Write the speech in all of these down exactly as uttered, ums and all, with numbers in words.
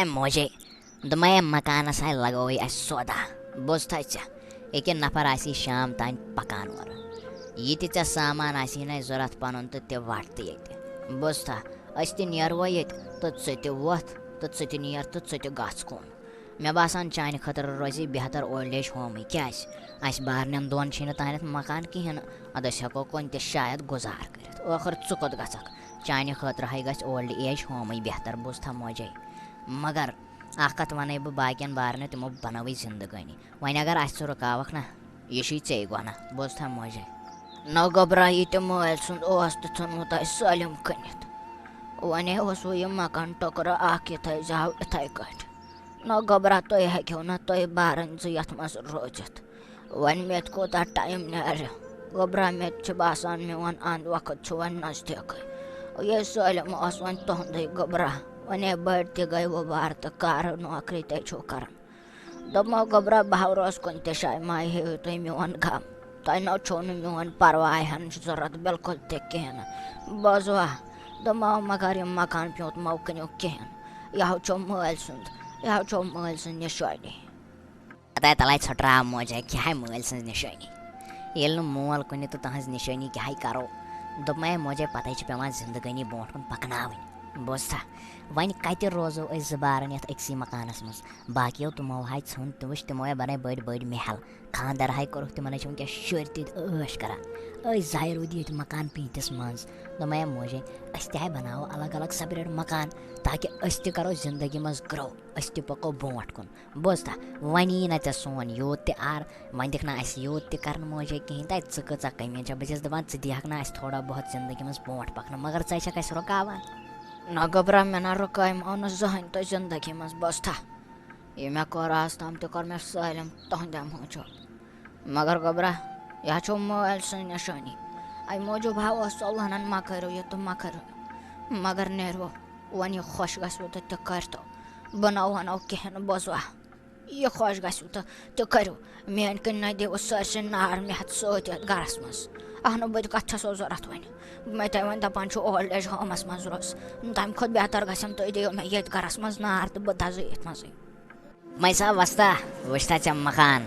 موجے، دوٚپمَے، مکانَس ہاے لگووٕے اَسہِ سودا۔ بوزتھا ژےٚ، ییٚکیٛاہ نفر آسی شام تام پکان اورٕ۔ یہِ تہِ ژےٚ سامان آسی نَے ضوٚرَتھ پَنُن تہٕ تہِ وَٹ تہِ ییٚتہِ۔ بوزتھا، أسۍ تہِ نیرو ییٚتہِ تہٕ ژٕ تہِ وۄتھ تہٕ ژٕ تہِ نیر تہٕ ژٕ تہِ گژھ کُن۔ مےٚ باسان، چانہِ خٲطرٕ روزِ بہتر اولڈ ایج ہومٕے۔ کیٛازِ؟ اَسہِ بارنٮ۪ن دۄن چھِنہٕ تانٮ۪تھ مکان کِہیٖنۍ نہٕ۔ اَدٕ أسۍ ہٮ۪کو کُنہِ تہِ شاید گُزار کٔرِتھ۔ ٲخٕر ژٕ کوٚت گژھکھ؟ چانہِ خٲطرٕ ہاے گژھِ اولڈ ایج ہومٕے بہتر، بوٗزتھا موجے۔ مگر اَکھ کَتھ وَنَے بہٕ باقیَن بارنہِ، تِمو بَنٲوٕے زِندگٲنی۔ وۄنۍ اگر اَسہِ ژٕ رُکاوَکھ نا، یہِ چھُے ژےٚ گۄناہ، بوٗزتھا موجے۔ نہ گوٚبرا، یہِ تہِ مٲلۍ سُنٛد اوس تہٕ ژھُنمُت آسہِ سٲلِم کٕنِتھ۔ وۄنۍ اوس وۄنۍ یہِ مکان ٹُکرٕ اَکھ، یہِ تھٲیزیو یِتھَے کٲٹھۍ۔ نہ گوٚبرا، تُہۍ ہیٚکِو نہٕ تُہۍ بارٕنۍ زٕ یَتھ منٛز روٗزِتھ۔ وۄنۍ مےٚ تہِ کوٗتاہ ٹایم نیرِ؟ گوٚبرا، مےٚ تہِ چھُ باسان، میون اَنٛد وقت چھُ وۄنۍ نزدیٖکٕے۔ یہِ سٲلِم اوس وۄنۍ تُہُنٛدُے گوٚبرا۔ وۄنۍ ہے بٔڑۍ تہِ گٔے وۄبار تہٕ کارٕ نوکری تے چھُو کران۔ دوٚپمو، گوٚبرا، بہٕ ہا روزٕ کُنہِ تہِ جایہِ، مہ ہیٚیِو تُہۍ میون غم۔ تۄہہِ نہ چھُو نہٕ میون پرواے ہن ضوٚرتھ بِلکُل تہِ کِہیٖنۍ نہٕ۔ بوزوا؟ دوٚپمو، مگر یہِ مکان پیوٗنٛت مہ کٕنِو کِہیٖنۍ۔ یہِ ہا چھو مٲلۍ سُنٛد، یہِ ہا چھو مٲلۍ سٕنٛز نِشٲنی۔ تَے تَلَے ژھۄٹراو موجے، کیٛاہ ہے مٲلۍ سٕنٛز نِشٲنی؟ ییٚلہِ نہٕ مول کُنہِ تہٕ تٕہٕنٛز نِشٲنی کیٛاہ ہے کَرو؟ دوٚپمَے موجے، پَتَے چھِ پٮ۪وان زِندگٲنی برونٛٹھ کُن پَکناوٕنۍ۔ بوزتھا، وۄنۍ کَتہِ روزو أسۍ زٕ بارٕنۍ یَتھ أکسٕے مکانَس منٛز؟ باقیو تِمو ہاے ژھُن تہِ وٕچھ، تِمو ہے بَنٲے بٔڑۍ بٔڑۍ محل۔ خانٛدر ہاے کوٚرُکھ تِمَن، ہے چھِ وٕنکیٚس شُرۍ تہِ عٲش کَران۔ أسۍ زٕ ہاے روٗدۍ ییٚتہِ مکان پیٖنٛتِس منٛز۔ دوٚپمَے موجے، أسۍ تہِ ہاے بَناوو الگ الگ separate مکان، تاکہِ أسۍ تہِ کَرو زِندگی منٛز grow، أسۍ تہِ پَکو برونٛٹھ کُن۔ بوزتھا، وۄنۍ یی نہ ژےٚ سون یوٗت تہِ عار، وۄنۍ دِکھ نہٕ اَسہِ یوٗت تہِ کَرنہٕ موجے کِہیٖنۍ۔ تَتہِ ژٕ کۭژاہ کٔمی چھےٚ، بہٕ چھَس دَپان، ژٕ دِہَکھ نہ اَسہِ تھوڑا بہت زِندگی منٛز برونٛٹھ پَکنہٕ، مگر ژٕ ہے چھَکھ اَسہِ رُکاوان۔ نہ گوٚبرا، مےٚ نہ رُکٲیمو نہٕ زٕہٕنۍ تُہۍ زِندگی منٛز، بوزتھا۔ یہِ مےٚ کوٚر آز تام تہِ کوٚر مےٚ سٲلِم تُہٕنٛدِ موٗجوٗب۔ مگر گوٚبرا، یہِ ہا چھو مٲلۍ سٕنٛز نِشٲنی۔ اَمہِ موٗجوٗب ہا اوس سُہ وَنان، مہ کٔرِو یہِ تہٕ مہ کٔرِو۔ مگر نیرِوٕ، وۄنۍ یہِ خۄش گژھِوٕ تہٕ تہِ کٔرۍتو۔ بہٕ نہ وَنو کِہیٖنۍ، بوزوا؟ یہِ خۄش گژھِوٕ تہٕ تہِ کٔرِو۔ میٛانہِ کِنۍ نہ دِیِو سٲرسٕے نار مےٚ ہَتھ سۭتۍ یَتھ گَرَس منٛز۔ اَہنُو، بہٕ تہِ کَتھ چھَسو ضوٚرَتھ وۄنۍ؟ مےٚ تۄہہِ وۄنۍ دَپان چھُو اولڈ ایج ہومَس منٛز روز۔ تَمہِ کھۄتہٕ بہتر گژھٮ۪م تُہۍ دِیِو مےٚ ییٚتہِ گَرَس منٛز نار تہٕ بہٕ دَزٕ ییٚتھۍ منٛزٕے۔ مے سا وستا، وٕچھتا ژےٚ مکان؟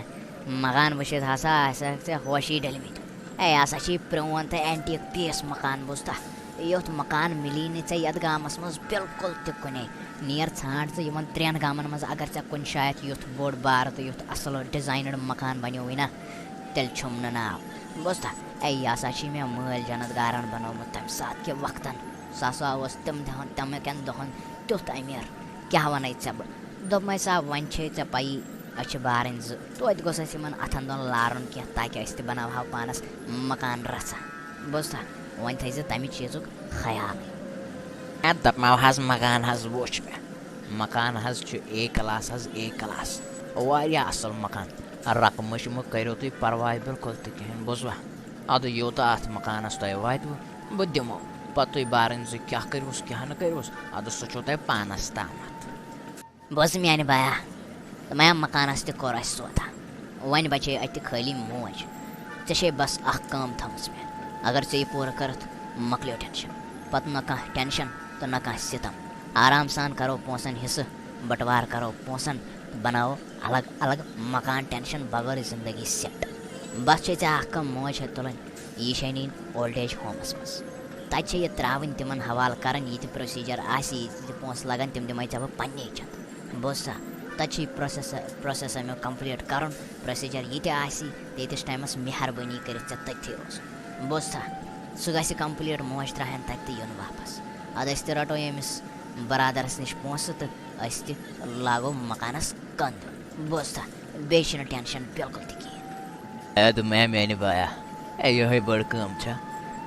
مکان وٕچھِتھ ہسا آسہِ ژےٚ ہوشی ڈٔلمٕتۍ۔ اے، یہِ ہسا چھِ پرٛون تہٕ antique piece مکان، بوٗزتھا؟ یُتھ مکان مِلی نہٕ ژےٚ یَتھ گامَس منٛز بِلکُل تہِ کُنے۔ نیر ژھانٛڈ ژٕ یِمَن ترٛٮ۪ن گامَن منٛز، اگر ژےٚ کُنہِ شایَد یُتھ بوٚڑ بار تہٕ یُتھ اَصٕل designer مکان بَنیووُے نا، تیٚلہِ چھُم نہٕ ناو۔ بوٗزتھا؟ اے، یہِ ہسا چھِ مےٚ مٲلۍ جنت گارَن بَنوومُت تَمہِ ساتہٕ کہِ وقتَن۔ سُہ ہسا اوس تِم دۄہَن، تَمہِ کٮ۪ن دۄہَن تیُتھ أمیٖر۔ کیٛاہ وَنَے ژےٚ بہٕ؟ دوٚپمَے، صاحب، وۄنۍ چھے ژےٚ پَیی، أسۍ چھِ بارٕنۍ زٕ، توتہِ گوٚژھ اَسہِ یِمَن اَتھَن دۄن لارُن کینٛہہ، تاکہِ أسۍ تہِ بَناوہاو پانَس مکان رَژھا۔ بوٗزتھا؟ وۄنۍ تھٲیزِ تَمہِ چیٖزُک خیال۔ اَدٕ دَپمَو حظ، مکان حظ وٕچھ مےٚ۔ مکان حظ چھُ A class حظ، A class۔ واریاہ اَصٕل مکان۔ رقمٕچ مہٕ کٔرِو تُہۍ پرواے بِلکُل تہِ کِہیٖنۍ، بوٗزوا؟ اَدٕ یوٗتاہ اَتھ مکانَس تۄہہِ واتِوٕ، بہٕ دِمو۔ پَتہٕ تُہۍ بارٕنۍ زٕ کیٛاہ کٔرِوُس، کیٛاہ نہٕ کٔرِوُس، اَدٕ سُہ چھُو تۄہہِ پانَس تامَتھ۔ بوز میٛانہِ بایا، دوٚپمَے، مکانَس تہِ کوٚر اَسہِ سودا۔ وۄنۍ بچے اَتہِ خٲلی موج۔ ژےٚ چھے بس اَکھ کٲم تھٲومٕژ مےٚ۔ اگر ژےٚ یہِ پوٗرٕ کٔرٕتھ، مۄکلیو tension۔ پَتہٕ نہ کانٛہہ tension تہٕ نہ کانٛہہ سِتَم۔ آرام سان کَرو پونٛسَن حِصہٕ، بَٹوار کَرو پونٛسَن تہٕ بَناوو الگ الگ مکان، tension بغٲر زندگی set۔ بس چھے ژےٚ اکھ کٲم، موج چھے تُلٕنۍ، یہِ چھے نِنۍ old age ہومَس منٛز۔ تَتہِ چھے یہِ ترٛاوٕنۍ، تِمن حوالہٕ کَرٕنۍ، یہِ تہِ procedure آسہِ، یہِ تہِ پونٛسہٕ لَگن، تِم دِمَے ژےٚ بہٕ پنٛنے چَتھ۔ بوزتھا؟ تَتہِ چھُے process، process اَمیُک complete کَرُن، procedure یہِ تہِ آسہِ، تہٕ ییٖتِس ٹایمَس مہربٲنی کٔرِتھ ژےٚ تٔتھی روزُن۔ بوزتھا؟ سُہ گژھِ complete، موج ترٛاوہَن تَتہِ تہٕ یُن واپَس۔ اَدٕ أسۍ تہِ رَٹو ییٚمِس برادرس نِش پونٛسہٕ تہٕ أسۍ تہِ لاگو مکانس کند۔ بوزتھا، بیٚیہِ چھُنہٕ tension بِلکُل تہِ کِہیٖنۍ۔ اے دوٚپمَے میٛانہِ بایا، اے یِہوٚے بٔڑ کٲم چھا؟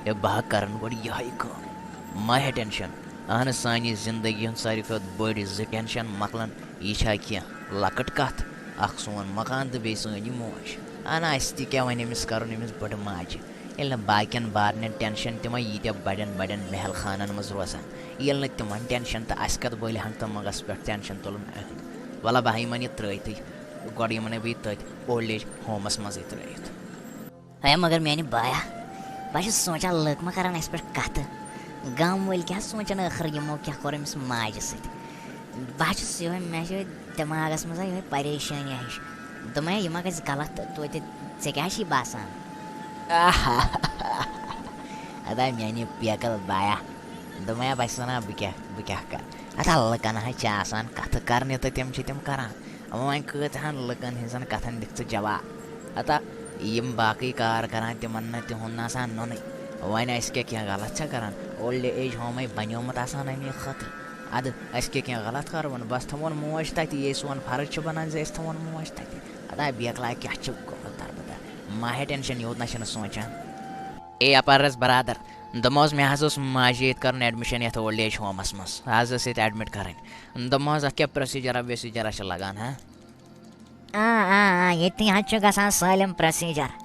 اے بہٕ ہا کرن گۄڈٕ یِہوٚے کٲم۔ مہ ہےٚ tension۔ اہن سانہِ زندگی ہُنٛد ساروی کھۄتہٕ بٔڑۍ زٕ tension مۄکلن۔ یہِ چھا کینٛہہ لۄکٕٹ کتھ؟ اکھ سون مکان تہٕ بیٚیہِ سٲنۍ یہِ موج۔ اہن اَسہِ تہِ کیٛاہ وۄنۍ أمِس کرُن، أمِس بٔڑٕ ماجہِ؟ ییٚلہِ نہٕ باقین بارنٮ۪ن tension تِمے ییٖتیٛاہ بڑٮ۪ن بڑٮ۪ن محل خانن منٛز روزان، ییٚلہِ نہٕ تِمن tension تہٕ اَسہِ کتھ بٔلۍ ہنٛگتہٕ منٛگس پٮ۪ٹھ tension تُلُن اہنٛد۔ وَلہ بہٕ ہا یِمن یہِ ترٛٲوتھٕے، گۄڈٕ یِمن ہے بہٕ یہِ تٔتھۍ old age ہومس منٛزٕے ترٛٲوِتھ۔ ہے مگر میانہِ بایا، بہٕ چھُس سونٛچان لُکھ ما کرن اَسہِ پٮ۪ٹھ کتھٕ؟ گام وٲلۍ کیٛاہ سونٛچن ٲخٕر یِمو کیٛاہ کوٚر أمِس ماجہِ سۭتۍ؟ بہٕ حظ چھُس یِہوٚے، مےٚ چھِ دٮ۪ماغَس منٛز یِہوٚے پریشٲنی ہِش۔ دوٚپمَے، یہِ ما گژھِ غلط تہٕ توتہِ، ژےٚ کیٛاہ چھِی باسان؟ اَدا میٛانہِ پیکَل بایا، دوٚپمَے، بہٕ چھُس وَنان، بہٕ کیٛاہ، بہٕ کیٛاہ کَرٕ؟ اَدا لُکَن حظ چھِ آسان کَتھٕ کَرنہِ تہٕ تِم چھِ تِم کَران۔ وۄنۍ کۭژاہَن لُکَن ہِنٛزَن کَتھَن دِکھ ژٕ جواب؟ ہتا، یِم باقٕے کار کران، تِمن نہٕ تِہُنٛد نہٕ آسان نوٚنُے۔ وۄنۍ أسۍ کیٛاہ کینٛہہ غلط چھا کران؟ اولڈ ایج ہومے بنیومُت آسان اَمی خٲطرٕ۔ اَدٕ أسۍ کیٛاہ کینٛہہ غلط کَرون؟ بس تھاوون موج تَتہِ، یے سون فرض چھُ بنان زِ أسۍ تھاوون موج تَتہِ۔ ہتا بیکلا کیٛاہ چھُ گوٚمُت دربٕدر؟ ما ہے ٹینشن، یوٗت نہ چھِنہٕ سونٛچان۔ اے اپارس برادر، دوٚپمو حظ، مےٚ حظ اوس ماجہِ ییٚتہِ کرُن ایڈمِشن یَتھ اولڈ ایج ہومس منٛز۔ حظ ٲس ییٚتہِ ایڈمِٹ کرٕنۍ۔ دوٚپمو حظ، اَتھ کیٛاہ پروسیجرا ویسیجرا چھِ لگان، ہا؟ آ، آ، آ، ییٚتہِ حظ چھُ گژھان سٲلِم پروسیجر۔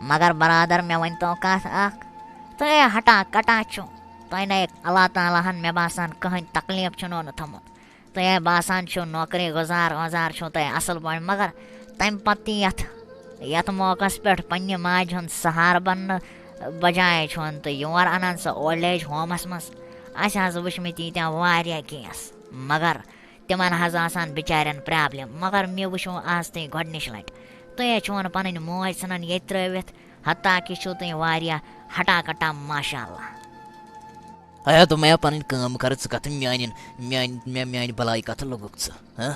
مگر برادر، مےٚ ؤنۍ تو کَتھ اَکھ۔ تُہۍ ہٹا کٹا چھُو۔ تۄہہِ نے اللہ تعالیٰ ہن، مےٚ باسان، کٕہٕنۍ تکلیٖف چھُنو نہٕ تھوٚمُت۔ تۄہہِ باسان چھُو نوکری گُزار وُزار چھُو تۄہہِ اَصٕل پٲٹھۍ، مگر تَمہِ پتہٕ تہِ یَتھ، یَتھ موقعس پٮ۪ٹھ پننہِ ماجہِ ہُنٛد سہارٕ بننہٕ بجایے چھُون تُہۍ یور اَنان سۄ اولڈ ایج ہومس منٛز۔ اَسہِ حظ وٕچھمٕتۍ ییٖتیٛاہ واریاہ کیس، مگر تِمن حظ آسان بِچارٮ۪ن پرابلم، مگر مےٚ وٕچھو آز تُہۍ گۄڈٕنِچ لٹہِ۔ تُہۍ حظ چھِوٕ نہٕ پنٕنۍ موج ژھٕنان ییٚتہِ ترٲوِتھ، حتیٰ کہِ چھِو تُہۍ واریاہ ہٹا کٹا، ماشاء اللہ۔ ہیا، دوٚپمَے پنٕنۍ کٲم کر ژٕ کتھ، میانٮ۪ن، میانہِ، مےٚ میانہِ بلاے کتھ لوٚگُکھ ژٕ، ہہ؟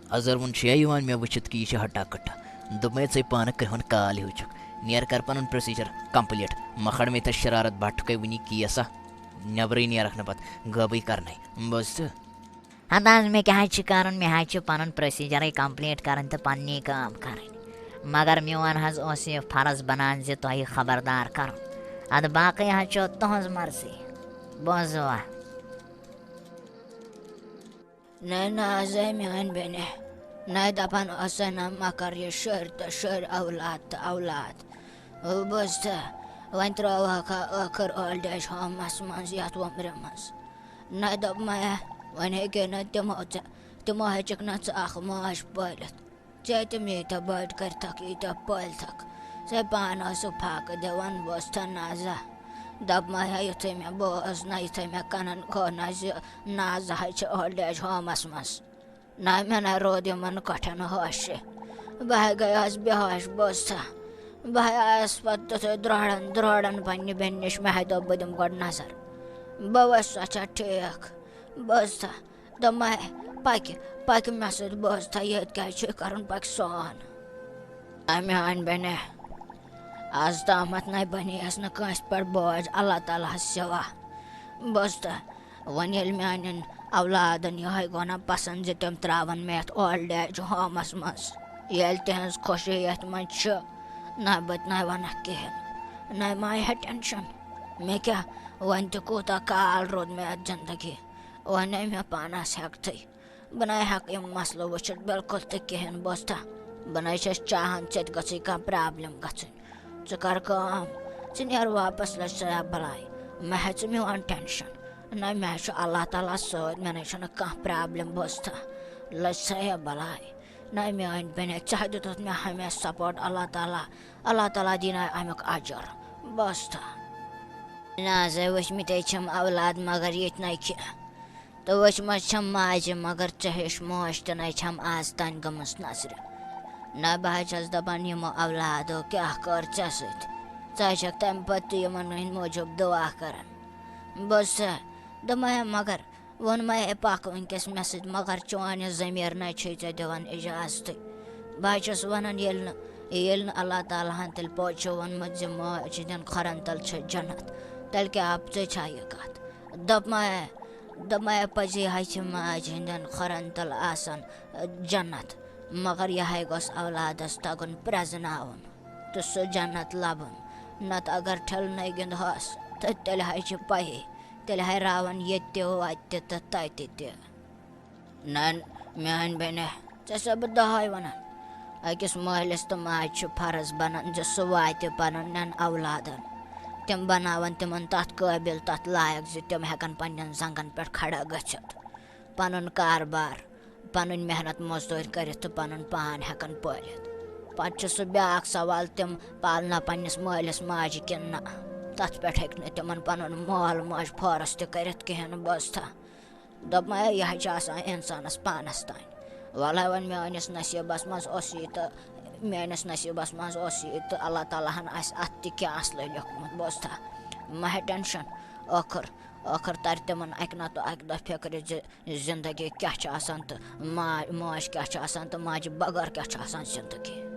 ازر وُن چھُیا یِوان مےٚ وٕچھِتھ کہِ یہِ چھِ ہٹا کٹا؟ دوٚپمَے ژَے پانہٕ کرِہُن کال ہیوٗ چھُکھ۔ نیر کر پنُن پروسیجر کمپلیٖٹ، مۄکھڑ مےٚ تہٕ شرارت بٹ ٹھُکے وٕنی کیس ہا۔ نٮ۪برٕے نیرکھ نہٕ پتہٕ، غٲبٕے کرنَے۔ بوٗزتھٕ؟ ہتہٕ حظ، مےٚ کیٛاہ حظ چھُ کرُن؟ مےٚ حظ چھُ پنُن پروسیجرٕے کمپلیٖٹ کرٕنۍ تہٕ پننی کٲم کرٕنۍ۔ مگر میون حظ اوس یہِ فرض بنان زِ تۄہہِ خبردار کرُن۔ ادٕ باقٕے حظ چھو تُہنٛز مرضی۔ بوزوا؟ نہ، نہ، حظ، اے میٲنۍ بیٚنہِ۔ نہ، دپان ٲسے نہ، مہ کر یہِ شُرۍ تہٕ شُرۍ، اولاد تہٕ اولاد۔ بوٗزتھٕ؟ وۄنۍ ترٛٲوہکھ ٲخٕر اولڈ ایج ہومس منٛز یتھ وُمرِ منٛز۔ نہ، دوٚپمَے، وۄنۍ ہیٚکے نہٕ تِمو ژےٚ، تِمو ہیٚچکھ نہٕ ژٕ اکھ ماج پٲلِتھ۔ ژےٚ تِم ییٖتیٛاہ بٔڑۍ کٔرتھکھ، ییٖتیٛاہ پٲلتھکھ۔ ژےٚ پانہٕ ٲسٕکھ فاقہٕ دِوان، بوٗزتھٕ نازا؟ دوٚپمَے، یُتھُے مےٚ بوز نہ، یُتھُے مےٚ کَنَن گوٚو نہ زِ نازا حظ چھِ اولڈ ایج ہومَس منٛز۔ نہ، مےٚ نہ روٗد یِمَن کۄٹھٮ۪ن ہوشٕے۔ بہٕ ہے گٔیَس بے ہوش، بوٗزتھٕ؟ بہٕ ہے آیَس پَتہٕ تیُتھُے درٛوڑان درٛوڑان پنٛنہِ بیٚنہِ نِش، مےٚ ہے دوٚپ، بہٕ دِمہٕ گۄڈٕ نظر۔ بہٕ وٕچھِ سۄ چھا ٹھیٖک، بوٗزتھٕ؟ دوٚپمَے، پَکہِ، پَکہِ مےٚ سۭتۍ، بوٗزتھا، ییٚتہِ کیٛازِ چھُ یہِ کَرُن، پَکہِ سون۔ اَمہِ میٛانہِ بیٚنہِ، آز تامَتھ نَے بَنییَس نہٕ کٲنٛسہِ پٮ۪ٹھ بوج اللہ تعالیٰ ہَس سِوا۔ بوٗزتھا، وۄنۍ ییٚلہِ میٛانٮ۪ن اولادَن یِہوٚے گوٚو نہ پَسنٛد زِ تِم ترٛاوَن مےٚ یَتھ اولڈ ایج ہومَس منٛز، ییٚلہِ تِہٕنٛز خوشی یَتھ منٛز چھِ، نہ بہٕ تہِ نَے وَنَکھ کِہیٖنۍ، نَے ما ہےٚ ٹٮ۪نشَن۔ مےٚ کیٛاہ، وۄنۍ تہِ کوٗتاہ کال روٗد مےٚ یَتھ زِندگی۔ وۄنۍ نَے مےٚ پانَس ہٮ۪کتھٕے۔ بہٕ نَے ہٮ۪کہٕ یِم مسلہٕ وٕچھِتھ بِلکُل تہِ کِہیٖنۍ، بوٗزتھا؟ بہٕ نَے چھَس چاہان ژےٚ تہِ گٔژھٕے کانٛہہ پرٛابلِم گژھٕنۍ۔ ژٕ کَر کٲم، ژٕ نیر واپَس، لٔج سا یا بَلاے۔ مےٚ ہَے ژٕ میون ٹٮ۪نشَن۔ نَے مےٚ ہَے چھُ اللہ تعالیٰ سۭتۍ، مےٚ نَے چھُنہٕ کانٛہہ پرٛابلِم، بوٗزتھا؟ لٔج سا یا بَلاے۔ نَے میٛانہِ بیٚنہِ، ژےٚ ہَے دیُتُتھ مےٚ ہمیشہِ سپورٹ، اللہ تعالیٰ، اللہ تعالیٰ دِنَے اَمیُک اجر، بوٗزتھا؟ نہ حظ، وٕچھمٕتۍ چھِم اولاد، مگر ییٚتہِ نَے کینٛہہ۔ تہٕ وٕچھمٕژ چھَم ماجہِ، مگر ژےٚ ہِش موج تہِ نَے چھَم آز تام گٔمٕژ نظرِ۔ نہ، بہٕ حظ چھَس دَپان، یِمو اولادو کیٛاہ کٔر ژےٚ سۭتۍ؟ ژٕ حظ چھَکھ تَمہِ پَتہٕ تہِ یِمَن ہٕنٛدۍ موٗجوٗب دُعا کَران۔ بہٕ حظ چھَس دَپان، مگر ووٚنمَے، ہے پَکھ وٕنۍکٮ۪س مےٚ سۭتۍ، مگر چون یہِ ضمیٖر نَے چھُے ژےٚ دِوان اِجازتٕے۔ بہٕ حظ چھَس وَنان، ییٚلہِ نہٕ، ییٚلہِ نہٕ اللہ تعالیٰ ہَن تیٚلہِ پوٚز چھُ ووٚنمُت زِ ماجہِ ہِنٛدٮ۪ن کھۄرَن تَل چھِ جنت، تیٚلہِ کیٛاہ آپژے چھا یہِ کَتھ؟ دوٚپمَے، دوٚپمَے، پَزی حظ چھِ ماجہِ ہِنٛدٮ۪ن کھۄرَن تَل آسان جنت، مگر یہِ ہَے گوٚژھ اولادَس تَگُن پرٛزناوُن تہٕ سُہ جنت لَبُن۔ نَتہٕ اگر ٹھِلنَے گِنٛدہوس، تہٕ تیٚلہِ ہَے چھِ پَیی، تیٚلہِ ہَے راوَن ییٚتہِ تہِ وَتہِ تہِ تہٕ تَتہِ تہِ۔ نہ، میٛانہِ بیٚنہِ، ژےٚ چھَسا بہٕ دۄہَے وَنان، أکِس مٲلِس تہٕ ماجہِ چھُ فرض بَنان زِ سُہ واتہِ پَنُن نٮ۪ن اولادَن۔ تِم بَناوَن تِمَن تَتھ قٲبِل، تَتھ لایق زِ تِم ہٮ۪کَن پنٛنٮ۪ن زنٛگَن پٮ۪ٹھ کھڑا گٔژھِتھ، پَنُن کاربار، پَنٕنۍ محنت مٔزدوٗرۍ کٔرِتھ تہٕ پَنُن پان ہٮ۪کَن پٲلِتھ۔ پَتہٕ چھُ سُہ بیٛاکھ سوال، تِم پالنا پنٛنِس مٲلِس ماجہِ کِنہٕ نہ؟ تَتھ پٮ۪ٹھ ہیٚکہِ نہٕ تِمَن پَنُن مول موج فورس تہِ کٔرِتھ کِہیٖنۍ، بوٗزتھا؟ دوٚپمَے، یہِ حظ چھِ آسان اِنسانَس پانَس تام۔ وَلہٕ وۄنۍ میٛٲنِس نصیٖبَس منٛز اوس یہِ تہٕ میٛٲنِس نصیٖبَس منٛز اوس یہِ تہٕ اللہ تعالیٰ ہَن آسہِ اَتھ تہِ کینٛہہ اَصلٕے لیوٚکھمُت، بوزتھا؟ مہ ہےٚ ٹٮ۪نشَن۔ ٲخٕر، ٲخٕر تَرِ تِمَن اَکہِ نَتہٕ اَکہِ دۄہ فِکرِ زِ زِندگی کیٛاہ چھِ آسان تہٕ ما-، موج کیٛاہ چھِ آسان تہٕ ماجہِ بغٲر کیٛاہ چھِ آسان زِندگی۔